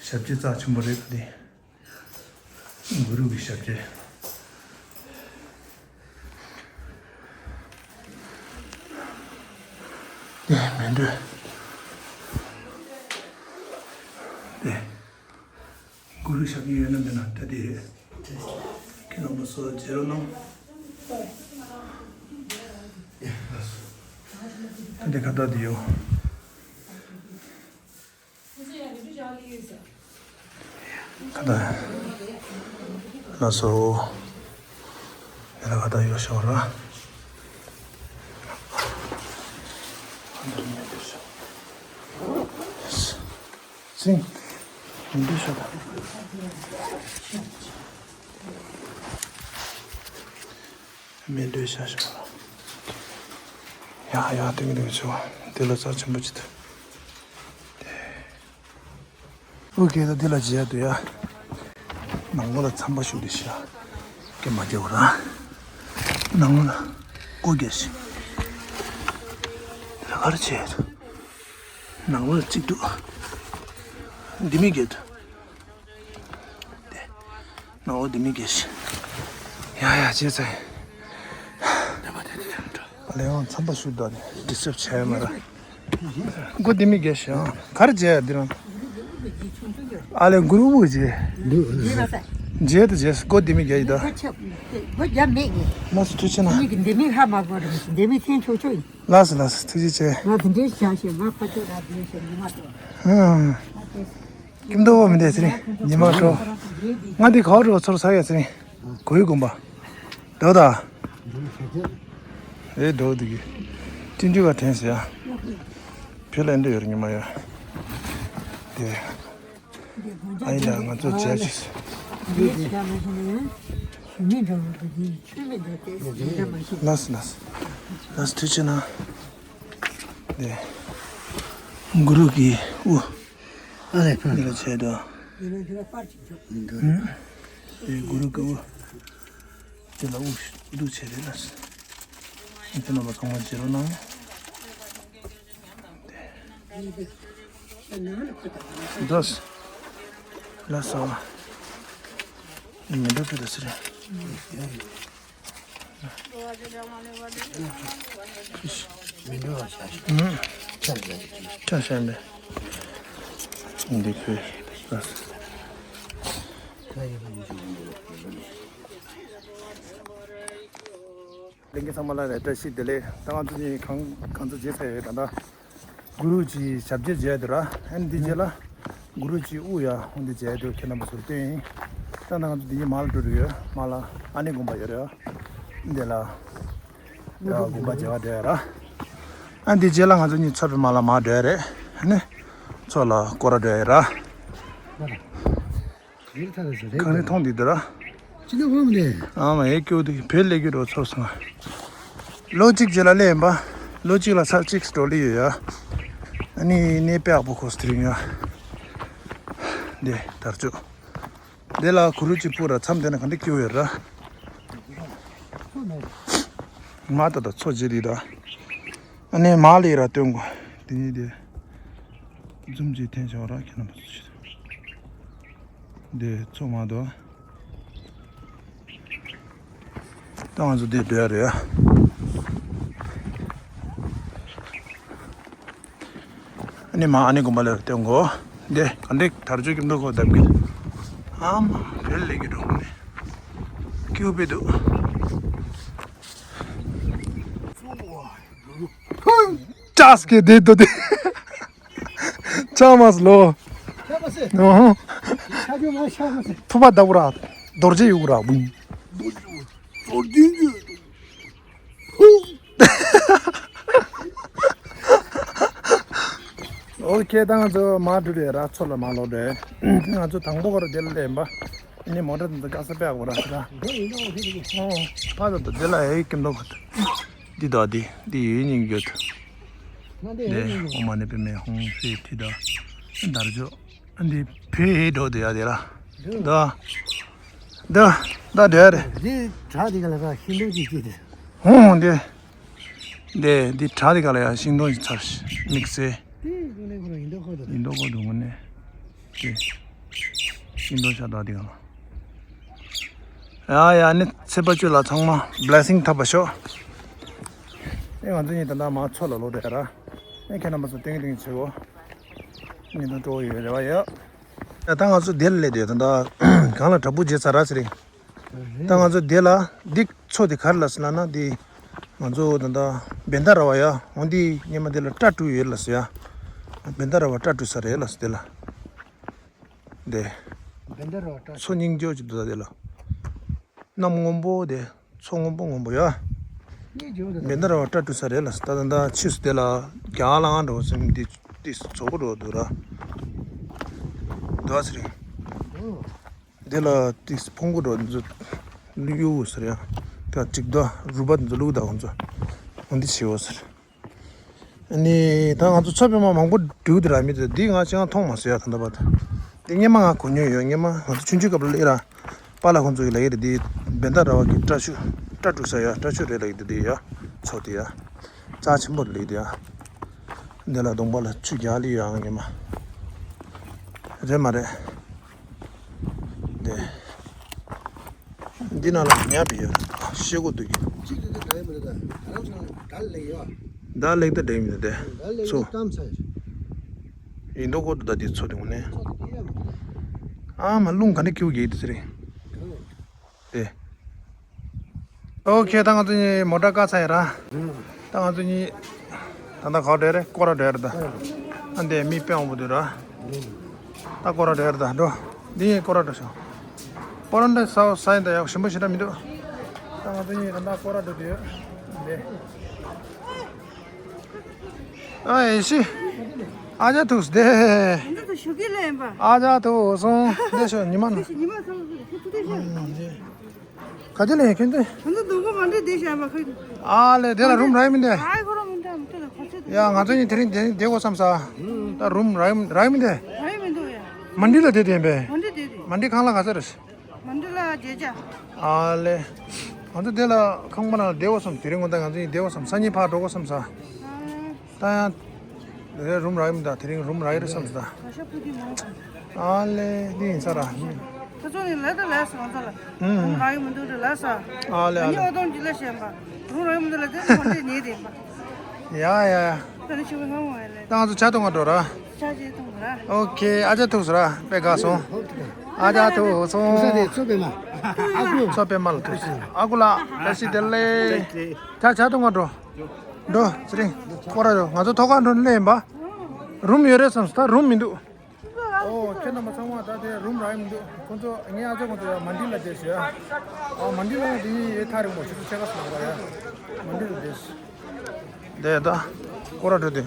ཞབས་རྗེས་རྩ་ཆེན་པོ་རེད་འདི། གུ་རུ་གི་ཞབས་རྗེས། དེ་མེ་དྲོད། དེ། གུ་རུ་ཞབས་རྗེས་ཡོད་ན་མེད་ན་ད་དེ་རེད། ཁྱེད་རྣམ་པ་ཚོ་མཇལ་རོགས་གནང་། ད་དེ་ཁ་བཏགས་དེ་ཡོད། ཁ་ད། ལགས་སོ། ཡ་ལ་ཁ་ད་ཡོད་ཤོག་ར། སིང་། མི་འདུག་ཤོག་ད། མེ་འདོད་ཤ་ཤ། ཡ་ཡ་ཏིང་ཏིང་ཆུ་བ་དེ་ལ་རྩ་ཆེན་པོ་ཅིག་འདུག་ཨོ་ཁེ་ད་འདི་ལ་བྱེད་ཡ་འདུག་ཡ། ནང་ལོགས་ལ་ཚམས་པ་ཞུ་དེ་ཤ། སྐད་མ་རྒྱག་ར། ནང་ལོགས་ལ་སྒོ་རྒྱག་ཤིག་དེ་ལ་ག་རེ་བྱེད་ཡ་འདུག་ནང་ལོགས་ལ་གཅིག་འདུག་འདི་མི་རྒྱག་འདུག་ནང་ལོགས་འདི་མི་རྒྱག་ཤིག་ཡ་ཡ་བྱས་ཚར། ཨ་ལས་ཡང་ཚམས་པ་ཞུ་དོ་ནི་ཌི་སི་ཊབ་བྱས་མ་ར། སྒོ་དེ་མི་རྒྱག་ཤག་ག་རེ་བྱས་ཡ་འདི་རང་། ཨ་ལས་གུ་རུ་བུ་བྱས། འདི་ལ་ས། བྱས་དུ་བྱས་སྒོ་དེ་མི་རྒྱག་ཡི་ད། སྒོ་ཆབ་སྒོ་རྒྱབ་མེད་ངས། ལགས་སོ་ཐུགས་རྗེ་ཆེ་གནང་། མིག་གི་འདི་མི་ཧ་མ་གོ་རེད། འདི་མི་ཐེན་ཆོག་ཆོག་ཡིན། ལགས་སོ་ལགས་སོ་ཐུགས་རྗེ་ཆེ། ང་དེ་འདྲའི་བྱ་ཞིག་ང་ཁ་ཆོག་ར་དེ་ཞིག་ཉི་མ་ཏོ། ཧང་། ཀིམ་ཏོ་བོ་མི་འདས་ཚེ་རིང་ཉི་མ་ཀྲོ། ང་འདི་ག་བ་འགྲོ་ཚོར་ས་ཡ་ཚེ་རིང་། གོས་དགོན་པ། དོ་ད། ཨེ་འགྲོ་འདུག་གི་སྤྲིན་འདྲི་བ་དྲན་ཟེར་ཡ། བོད་ལ་འདྲི་ཡོད་ཉི་མ་ཡ། དེ། ཨ་ཡི་ལ་ང་ཚོ་བྱས་ཅིག་ལགས་སོ་ལགས་སོ་ཐུགས་རྗེ་གནང་། དེ། གུ་རུ་གི་དབུ། ཨ་ལས་ཕ། འདི་ལ་བྱས་དོ། དེ་གུ་རུ་གི་དབུ། དེ་ལ་དབུ་དབུ་བྱས་རེད་ལ། ཁྱེད་རྣམ་པ་ཚང་མ་བྱེད་རོགས་གནང་། འདུག་ལགས་སོ། མི་འདུག་པའི་དུ་ཟེར། མི་འདུག་ལ་ཆ་ཤས། ཆ་ཤས་མེད། འདི་ཁོས་ལགས་སོ། ལྷན་རྒྱས་ཚང་མ་ལ་བཀྲ་ཤིས་བདེ་ལེགས། ད་ང་ཚོ་གཉིས་གང་གང་ཚོ་བརྗེད་ཚར་ཡོད་ད་ལྟ། གུ་རུ་གྱི་ཞབས་རྗེས་མཇལ་དུ་ར། ཨ་ནི་འདི་རྗེས་ལ་གུ་རུ་གྱི་དབུ་ཡ་འོང་འདི་མཇལ་དུ་ཁྱེད་རྣམ་པ་ཚོར་སྟོན་ཡིན། ད་ང་ཚོ་འདི་གཉིས་མར་ལ་འགྲོ་རུ་ཡོད། མར་ལ་ཨ་ནེ་དགོན་པ་ཡོད་རེད། འདི་ལ་ཡ་དགོན་པ་མཇལ་བ་བསྡད་ཡོད་ར། ཨ་འདི་རྗེས་ལ་ང་ཚོ་གཉིས་ཚོར་བའི་མར་ལ་མར་འགྲོ་ཡ་རེད། ཨ་ནི་ཚོ་ལ་སྐོར་ར་འགྲོ་ཡ་ར། གང་རེད་མཐོང་འདི་འདི་ར། ཅི་ནས་འོང་མི་ནས། ཨ་མ་ཡེ་སྐྱོ་འདི་བོད་ལས་ཀྱི་རོ་ཚོར་སོང་ང་། ལོ་གཅིག་རྗེས་ལ་སླེབས་ཡིན་པ། ལོ་གཅིག་ལ་ཚར་གཅིག་སྤྲོ་ལི་ཡོད་ཡ། ཨ་ནི་གནས་དཔེ་ཡག་པོ་ཁོ་སི་དེ་རིང་ཡ། འདི་དར་ལྕོག་འདི་ལ་གུ་རུ་གཅིག་སྤུ་ར་མཚམས་དེ་ན་ག་འདྲ་སྐྱིད་པོ་ཡོད་ར། མ་ད་ད་ཚོ་རྗེས་འདི་ད། ཨ་ནི་མ་ལི་ར་སྟོན་གོ་འདི་གཉིས་དེ། འཛུམ་གྱིས་འཐེན་ཆོག་ར་ཁྱེད་རྣམ་པ་ཚོ་ཤི། འདི་ཚོ་མ་དོ། ད་ང་ཚོ་འདི་འགྲོ་ཡ་རེད་ཡ། ཨ་ནི་མ་ཨ་ནི་དགོན་པ་ལ་སྟོན་གོ་འདི་ག་འདྲ་དར་ལྕོག་སྐྱིད་མདོག་ཁོ་བརྡབ་གི་ཨ་མ་བེལ་ལེ་གི་འགྲོ་གོ་ནི་སྐྱིད་པོ་དཔེ་འདུག་ཅཱས་ཀྱི་དེ་དོ་དེ། ཅཱ་མཱས་ལོ། ཤ་མ་ཟེར། ཨོ། ཤ་རྒྱུ་མ་ཤ་མ་ཟེར། ཐུབ་པ་ཟླ་བོ་ར། རྡོ་རྗེ་ཡུག་ར་བུང་། རྡོ་རྗེ་ཡུག་རྡོ་རྗེ་ཡུག་ཨོ་ཁེ་ད་ང་ཚོ་མ་འགྲོ་རེད་ར་ཚོ་ལ་མ་ལོག་རེད། ང་ཚོ་དང་པོ་ག་ར་དེ་ལ་ལེན་པ། ཨ་ནི་མོ་ཊ་དེ་ཚོ་དཀའ་ས་དཔེ་ཡག་པོ་ར་ཟེར་ར། འདི་ཡིན་ནོ་ཧེ་རེད། ཨོ་ཕ་ད་ད་དེ་ལ་ཧེ་ཀིམ་ལོ་ག་ད། འདི་ད་འདི་འདི་ཡོད་སྙིང་རྒྱུད། ང་འདི་ཡོད་སྙིང་རྒྱུད། འདི་ཨོ་མ་ཎི་པདྨེ་ཧཱུྃ་ཧྲཱིཿ་ཏི་ད། དར་ལྕོག་འདི་བོད་ཧེ་འགྲོ་དེ་ཡ་དེ་ལ། འདི་ད། ད་ད་འདྲ་རེད། འདི་བྲག་འདི་ག་ལ་ག་ཤིང་སྡོང་ཅིག་སྐྱེས་ཏེ། ཧོ་འདི། འདི་འདི་བྲག་འདི་ག་ལ་ཡ་ཤིང་སྡོང་ཅིག་ཚར་དམིགས་བསལ། དེ་ཀུན་ནས་ཁོ་རང་ཡིན་མདོག་ཁོ་ཐུག་ཡིན་མདོག་ཁོ་ཐུག་ངོ་ནས། དེ། ཤིང་སྡོང་ཤ་སྟག་འདི་ག་ལ། ཡ་ཡ་ནི་ཚེ་དཔལ་སྤྱོད་ལ་ཚང་མ་བླེ་སིང་ཐོབ་པ་ཤོག་ཨེ་ང་ཚོ་གཉིས་ད་ལྟ་མ་ཚོ་ལ་ལོག་བསྡད་ར། ཨེ་ཁྱེད་རྣམ་པ་ཚོ་ཏིང་ཏིང་བྱེད་གོ་ཉིན་དང་སྤྲོ་བོ་ཡོད་རེ་བ་ཡོད། ཡ་ད་ང་ཚོ་དེ་ལ་སླེབས་དེ་ད་ལྟ་གང་ལ་དྲག་པོ་བརྗེད་ཚར་ར་ཟེར་རིང་། ད་ང་ཚོ་དེ་ལ་འདི་མཚོ་དེ་ག་རེ་ལབ་ཟེར་ལབ་ན་འདི་ང་ཚོ་ད་ལྟ་བེན་ད་ར་བ་ཡ་འོ་འདི་སྙེ་མ་དེ་ལ་སྐྲ་བྲུ་ཡོད་ལབ་ཟེར་ཡ། བེན་ད་ར་བ་སྐྲ་བྲུ་ས་རེད་ལབ་ཟེར་དེ་ལ། འདི། བེན་ད་ར་བ་སྐྲ་མཚོ་སྙིང་རྗེ་པོ་ཅིག་འདུག་ད་དེ་ལ། གནམ་སྔོན་པོ་དེ། མཚོ་སྔོན་པོ་སྔོན་པོ་ཡ། སྙིང་རྗེ་པོ་འདུག་ད། བེན་ད་ར་བ་སྐྲ་བཀྲུ་ས་རེད་ལ། ད་ད་ད་ཕྱིས་སུ་དེ་ལ་རྒྱ་གར་ལ་ང་འགྲོ་སེམས་འདི་ཏིས་ཚོ་གོ་འགྲོ་འདུག་ར། འདུག་ཨ་ཚེ་རིང་། འདི་ལ་ཏིས་ཕུང་གོ་འགྲོ་འདི་ཚོ་གཡུ་ཟེར་ཡ། ད་ཅིག་ད་རུ་པ་འདི་ཚོ་བླུག་ད་ཁོང་ཚོ་འོ་འདི་བྱེད་འོ་ཟེར། ཨ་ནི་ད་ང་ཚོ་མཚོ་པདྨ་མང་པོ་འགྲིག་འདི་ར་མི་འདི་འདི་ང་ཅང་མཐོང་མ་སོང་ཡ། ད་ད་པ་ད་འདི་སྔོན་མ་ང་གོ་མྱོང་ཡོད། སྔོན་མ་ང་ཚོ་ཆུང་ཆུང་སྐབས་ལ་སླེབས་ར། པཱ་ལགས་ཁོང་ཚོ་གིས་ལབ་ཀྱི་རེད། འདི་བེན་ད་ར་བ་གི་སྐྲ་ཆུ་སྐྲ་བཀྲུ་ས་ཡ། སྐྲ་ཆུ་རེད་ལབ་ཀྱི་འདི་འདི་ཡ། མཚོ་འདི་ཡ། རྩ་ཆེན་པོ་རེད་འདི་ཡ། འདི་ལ་གདོང་པ་ལ་ཆུ་རྒྱག་ལི་ཡོད་ཨང་ཉི་མ། རེད་མ་རེད། འདི། འདི་ནང་ལ་ཉ་བི་ཡོད་རེད། ཤེལ་སྒོ་འདུག་གི་གཅིག་དེ་ད་ཡིན་མ་རེད། ད་རང་ཚོ་ད་ལེགས་ཡོད། ད་ལེགས་ད་འདྲེ་མི་འདུག་སྟེ། ད་ལེགས་མཚོ་ཡོད་གཏམ་ཚ་ཡོད། ཡིན་མདོག་ཁོ་ད་འདི་མཚོ་དེ་ངོ་ནས། མཚོ་དེ་ཡ་མ་རེད། ཨ་མ་རླུང་ག་ནས་ཁྱེར་གྱི་ཡིན་དེ་ཚེ་རིང་། གང་། དེ། ཨོ་ཁེ། ད་ང་ཚོ་གཉིས་མོ་ཊ་བཀག་ཚར་ཡིན་ར། ད་ང་ཚོ་གཉིས་ད་ལྟ་ག་པར་འགྲོ་རེད། སྐོར་ར་འགྲོ་ཡ་རེད་ད། ཨ་འདི་མི་དཔེ་མང་པོ་འདུག་ར། ད་སྐོར་ར་འགྲོ་ཡ་རེད་ད། འགྲོ། འདི་གཉིས་སྐོར་ར་འགྲོ་ཤོག་སྐོར་ར་འདི་ས་ས་ཡིན་ད་ཡག་ཞིམ་པོ་ཞེ་དྲག་མི་འདུག་ད་ང་ཚོ་གཉིས་ད་ལྟ་སྐོར་ར་འགྲོ་དུས་འདི། ཨ་ཨེ་ཤི། ཨ་ཅག་ཐུག་སྟེ། འདི་ཚོ་ཞུ་གི་ལེན་པ། ཨ་ཅག་ཐུག་སོང་། འདི་ཤོ་ཉི་མ་ན། ཉི་མ་ཚང་ཚོ་ཁུ་ཚུ་དེ་ཤོ། ག་དེ་ལེན་ཁྱོད་དེ། ང་ཚོ་སྡོང་པོ་མ་འདྲེས་བསྡད་བཞག་པ་ཁ། ཨ་ལེ་དེ་ལ་རུམ་རག་མི་འདུག་ཨ་ཁོ་རང་མི་འདྲ་མི་འདྲ་ཁ་ཚོད་དེ། ཡ་ང་ཚོ་གཉིས་དེ་རིང་དེ་རིང་བསྡད་དགོས་བསམ་ས། ད་རུམ་རག་རག་མི་འདུག་རག་མི་འདུག་ཡ། མ་འདྲེས་ལ་དེ་དེ་ཡིན་པས། མ་འདྲེས་དེ་དེ། མ་འདྲེས་ཁང་གླ་ག་ཚོད་རེད། མ་འདི་ལ་བརྗེ་བྱ། ཨ་ལེ། ང་ཚོ་འདི་ལ་ཁང་པ་ནང་ལ་བསྡད་དགོས་བསམ། དེ་རིང་ངོ་ད་ང་ཚོ་གཉིས་བསྡད་དགོས་བསམ། སང་ཉིན་ཕར་འགྲོ་དགོས་བསམ་ས། ད་ཡང་། རེ་རུམ་རག་ཡོད་མི་འདུག་དེ་རིང་རུམ་རག་ཡོད་རེད་བསམ་ས་ད། ག་ཤ་ཕུ་དུས་མང་ཙམ། ཨ་ལེ་འདི་ཡིན་ས་ར། ཁ་ཚོ་ནི་ལས་ད་ལས་སོང་ཚ་ལ། ཨུམ། རུམ་རག་ཡོད་མི་འདུག་རེད་ལས་ས། ཨ་ལེ་ཨ་ལེ། ཨ་ནི་ཨོ་དོང་ཅི་ལས་ཤེས་པ། རུམ་རག་ཡོད་མི་འདུག་ལ་དེ་ཁོ་འདྲས་ཉེས་དེ་ཡིན་པ། ཡ་ཡ་ཡ། ད་ནི་ཆུ་བོ་སྔ་མོ་ཡ་ལེ། ད་ང་ཚོ་ཇ་འཐུང་ག་འགྲོ་ར། ཇ་ཇ་འཐུང་ར། ཨོ་ཁེ། ཨ་ཅག་ཐུག་སོང་ར། དཔེ་དགའ་སོང་། ཨ་ཅག་ཐུག་སོང་། མཚོ་པདྨ། ཨ་ཁུ། མཚོ་པདྨ་ལ་ཐུག་སོང་། ཨ་ཁུ་ལགས་བཀྲ་ཤིས་བདེ་ལེགས། ཇ་ཇ་འཐུང་ག་འགྲོ། འགྲོ་ཚེ་རིང་། སྐོར་ར་འགྲོ། ང་ཚོ་ཐོག་ཁར་འགྲོ་ནས་ལེན་པ། རུམ་ཡོད་རེད་བསམ་སོང་ད་རུམ་མི་འདུག་ཨོ་ཁྱེད་རྣམ་པ་ཚང་མ་ད་དེ་རུམ་རག་མི་འདུག་ཁོང་ཚོ་ངའི་ཨ་ཅག་ཁོང་ཚོ་ཡ་མན་ཌི་ལ་བསྡད་ཤག་ཨ་མན་ཌི་ལ་དེ་ཡིན་ཡེ་ཐག་རིང་པོ་ཆུ་ཚོད་ཕྱེད་ཀ་ཙམ་ལ་ཡ་མན་ཌི་ལ་བསྡད་ཤག་དེ་ད་སྐོར་ར་འགྲོ་དེ།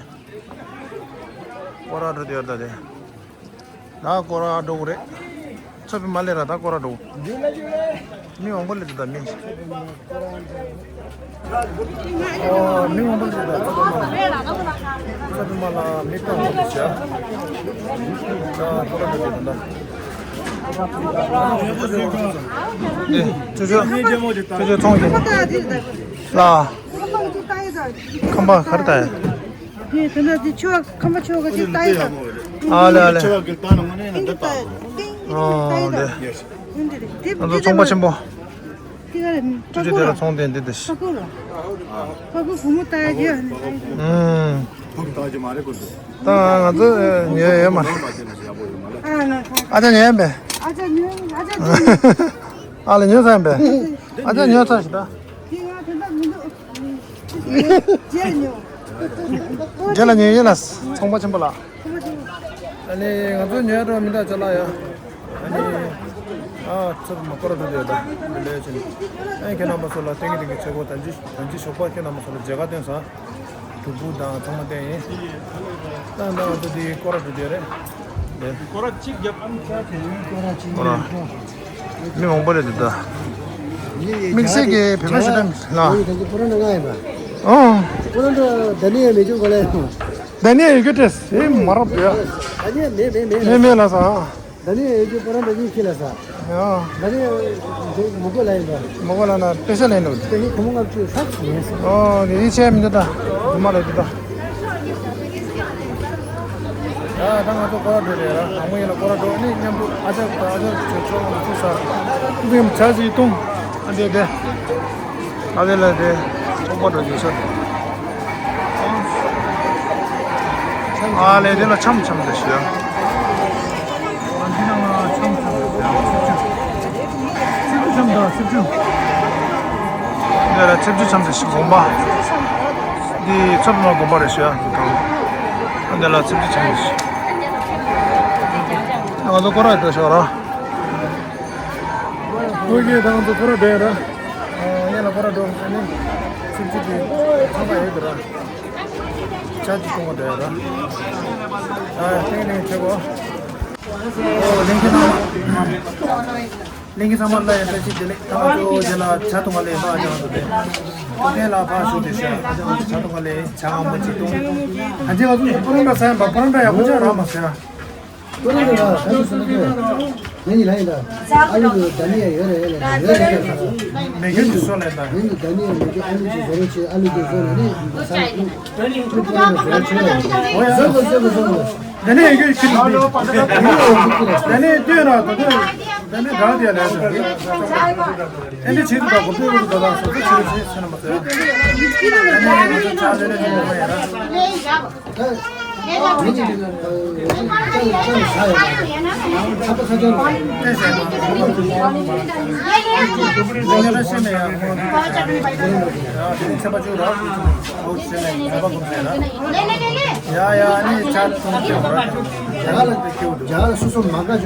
སྐོར་ར་འགྲོ་དེ་ཡོད་ད་དེ། ད་སྐོར་ར་འགྲོ་གི་རེད། མཚོ་པདྨ་ལ་ར་ད་སྐོར་ར་འགྲོ། མི་མང་པོ་སླེབས་འདུག་ད་མི། ཨོ་མི་མང་པོ་སླེབས་འདུག་མཚོ་པདྨ་ལ། མཚོ་པདྨ་ལ་མི་དཔེ་མང་པོ་སླེབས་ཤག་ད་སྐོར་ར་འགྲོ་དེ་ད། ཨེ་ཅོ་ཅོ། ཅོ་ཅོ་ཚོང་དེ་ལ། ཁང་པ་ག་རེ་ལྟ་ཡ། དེ་དེ་ན་དེ་ཆུ་བ་ཁང་པ་ཆུ་བ་ག་ཅིག་ལྟ་ཡ་དང་། ཨ་ལེ་ཨ་ལེ། ཏིང་ཏིང་ཏིང་ཏིང་ཨོ་ལེ། ང་ཚོ་ཚོང་པ་ཆེན་པོ། དེ་ག་རེ་ཅོ་ཅོ་དེ་ལ་ཚོང་དེ་འདི་དེ། ཧ་གོ་ལ། ཧ་གོ་བུ་མོ་ལྟ་ཡ་ཡོད་ནི་ལྟ་ཡ་དང་། ཨུམ། ད་ང་ཚོ་ཉོས་ཡོད་མ་རེད། ཨ་ཅག་ཉོས་ཡིན་པས། ཨ་ཅག་ཉོས་ཨ་ཅག་ཉོས། ཨ་ལེ་ཉོས་ཚར་ཡིན་པས། ཨ་ཅག་ཉོས་ཚར་ཞིག་ད། དེ་ང་དེ་འདྲ་མི་འདུག་རྗེས་ལ་ཉོ། རྗེས་ལ་ཉོས་ཡིན་ལ་ཚོང་པ་ཆེན་པོ་ལགས། ཨ་ནི་ང་ཚོ་ཉོས་འགྲོ་མི་འདྲ་ཅ་ལག་ཡ། ཨ་ནི། ཨ་ཚུར་མ་སྐོར་འགྲོ་དེ་ད་མི་ལས་ཕྱིན། ཨ་ཁྱེད་རྣམ་པ་ཚོ་ལ་ཏིང་ངེ་འཛིན་གྱི་ཆོས་འཁོར་དང་ཅི་དང་ཅི་ཞོགས་པ་ཁྱེད་རྣམ་པ་ཚོ་ལ་མཇལ་ཁ་སྟོན་ས། གྲུ་གུ་དང་ཚང་མ་བསྟན་ཡིན། ད་ད་ང་ཚོ་འདི་སྐོར་ར་འགྲོ་རྒྱུ་རེད། འདི། སྐོར་ར་གཅིག་བརྒྱབ་ཨ་ནི་ཆ་དེ་ཡིན་སྐོར་ར་གཅིག་སྐོར་ར། ཡིན་མི་མང་པོ་རེད་འདི་ད། དམིགས་བསལ་གྱི་བོད་པ་ཞིག་དང་ལ། ཡིན་ད་ཅི་སྐོར་ར་ནང་ང་ཡིན་པ། ཨོ། སྐོར་ར་འགྲོ་ད་ནི་ཡང་མེད་ཅུང་གོ་ལ་ཡིན། ད་ནི་ཡང་ཡོད་རྒྱུ་དེ་སེམས་མ་རབས་ཡ། ད་ནི་ཡང་མེད་མེད་མེད། མེད་མེད་ལ་ས། ད་ནི་ཡོད་རྒྱུ་སྐོར་ར་འདྲ་ཅིག་ཁྱི་ལ་ས། ཡ། ད་ནི་མུ་གོ་ལ་ཡིན་པ། མུ་གོ་ལ་ན་པེ་ས་ལེན་འགྲོ། ད་ནི་ཁོ་མོ་ལྔ་བཅུ་ལྷག་ཡིན་ས། ཨོ་ནི་ཡིད་ཆེས་མི་འདུག་ད། རྫུན་མ་རེད་འདུག་ད། ཡ་ད་ང་ཚོ་སྐོར་ར་འགྲོ་རེད་ར། དང་པོ་ཡིན་ལ་སྐོར་ར་འགྲོ་ནི་མཉམ་དུ་ཨ་ཅག་དང་ཨ་ཅག་ཚོ་ཚོ་ང་ཚོ་ཚོ་ས། འདི་ཡང་ཇ་ཞིག་འཐུང་། ཨ་འདི་འདི། ཨ་འདི་ལ་འདི། སྐོར་ར་འགྲོ་རྒྱུ་ས། ཨ་ལེ་འདི་ལ་འཆམ་འཆམ་འདི་ཞུ་ཡ། འདི་ནང་ལ་འཆམ་འཆམ་འདི་ཞུ་ཡ། སྲིབ་ཅུ་འཆམ་དང་སྲིབ་ཅུ། འདི་ལ་སྲིབ་ཅུ་འཆམ་འདི་ཞུ་དགོན་པ། འདི་ཚབ་ལ་དགོན་པ་རེད་ཞུ་ཡ་འདི་དང་། འདི་ལ་སྲིབ་ཅུ་འཆམ་འདི་ཞུ། ང་ཚོ་སྐོར་ར་འགྲོ་ཤོག་ར། ཁོ་གིས་ད་ང་ཚོ་ཁོ་ར་འགྲོ་ཡ་ར། ཨ་ཡན་ལ་ཁོ་ར་འགྲོ་ཨ་ནི་ཚིག་ཚིག་གི་ཚང་མ་ཡོད་དུ་ར། ཆ་ཅི་གཏོང་བ་འདྲ་ཡ་ར། ཨ་ཏེང་ཏེང་ཆེ་གོ། ཨོ་ལིང་གི་ནང་། ལིང་གི་ཚང་མ་ལ་ཡ་བཀྲ་ཤིས་བདེ་ལེགས། ད་ང་ཚོ་རྗེས་ལ་ཇ་འཐུང་བ་ལས་ཕར་ཅང་དུ་དེ། ཁོ་ཏན་ལ་ཕར་ཞུ་དེ་ཤ་ཇ་འཐུང་བ་ལས་ཇ་ང་མོ་ཅི་འཐུང་། ད་ཅི་ང་ཚོ་པོ་རོ་འདྲ་ས་ཡ་པོ་རོ་འདྲ་ཡ་ཧུ་ཅང་ར་མ་ཟ་ཡ། ཏོ་རེ་རེ་ལ་ད་ཅི་སུ་ནི་ཏོ། ནི་ཡི་ལ་ཡི་ལ། ཨ་ལུ་གི་ད་ནི་ཡ་ཡོད་རེད་ལ་ཡོད་རེད་ལ། མེ་གི་ཅི་སོ་ལ་ད། ནི་ནི་ད་ནི་ཡ་མེ་གི་ཨ་ལུ་ཅི་ཟོ་རོ་ཆེ་ཨ་ལུ་ཅི་ཟོ་ལ་ནི་ས་ནི་ཏོ་རེ་ཟོ་རོ་ཆེ་ལ། ཟོ་གོ་ཟོ་གོ་ཟོ་གོ། ད་ནི་ཡ་གི་ཁྱི་ལ་ནི། ད་ནི་ཏོ་ར་ད་ཏོ། ད་ནི་རང་དེ་ལ་ཟོ། ཨ་ནི་ཆེ་ཏོ་ད་གོ་ཏོ་ར་ད་ད་སོ་ཏོ་ཆེ་ཆེ་ཟེར་ན་མ་ཟོ། ད་ནི་ཡ་ཆ་ལ་ནི་ཏོ་ར་ཡ་ར། ཡ་ཡ་ནི་ཆ་ཏུང་ཏུང་ར། ཡ་ལ་སོ་སོ་མ་ག་